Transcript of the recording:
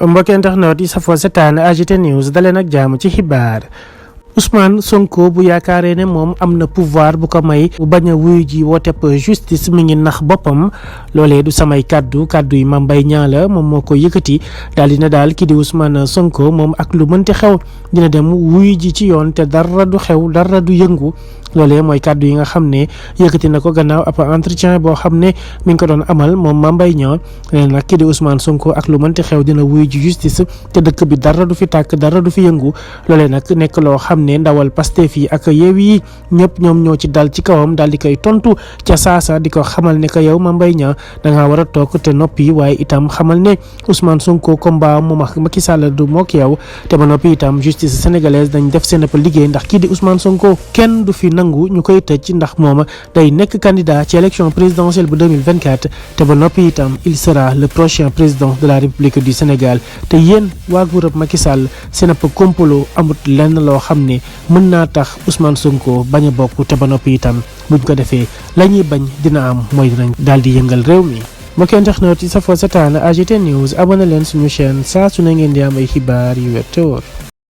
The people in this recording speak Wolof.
mbokk internet yi safoo setaan AGT News daleen ak jàmm ci xibaar. Ousmane Sonko bu yaakaaree ne moom am na pouvoir bu ko may bu bañ a wuyu ji wooteb justice mi ngi nax boppam loolee du samay kàddu yi Mame Mbaye Niang la moom moo ko yëkkati daal dina daal kii di Ousmane Sonko moom ak lu mënti xew dina dem wuyu ji ci yoon te dara du xew dara du yëngu. loolee mooy kàddu yi nga xam ne yëkkati na ko gannaaw ab entretien boo xam ne mi ngi ko doon amal moom Mame Mbaye Niang nee nag kii di Ousmane Sonko ak lu mënti xew dina wuyu ji justice te dëkk bi dara du fi tàkk dara du fi yëngu loolee nag nekk loo xam ne ndawal Pastef yi ak Yewwi yi ñëpp ñoom ñoo ci dal ci kawam daal di koy tontu ca saasa di ko xamal ne que yow Mame Mbaye Niang da ngaa war a toog te noppi waaye itam xamal ne Ousmane Sonko combat moom ak Macky Sall du mook yow te ba noppi itam justice sénégalaise dañ def seen liggéey ndax kii di Ousmane Sonko kenn du fi ñu koy tëj ndax moom day nekk candidat ci élection présidentielle bu 2024 te ba noppi itam il sera le prochain président de la République du Sénégal te yéen waa groupe Macky Sall seen ab complot amut lenn loo xam ne mën naa tax Ousmane Sonko bañ a bokk te ba noppi itam buñ ko defee la ñuy bañ dina am mooy dinañ daal di yëngal réew mi. mbokk internet yi safoo setaan AGT News abonné leen suñu chaîne saa su ne ngeen di am ay xibaar yu wér te wóor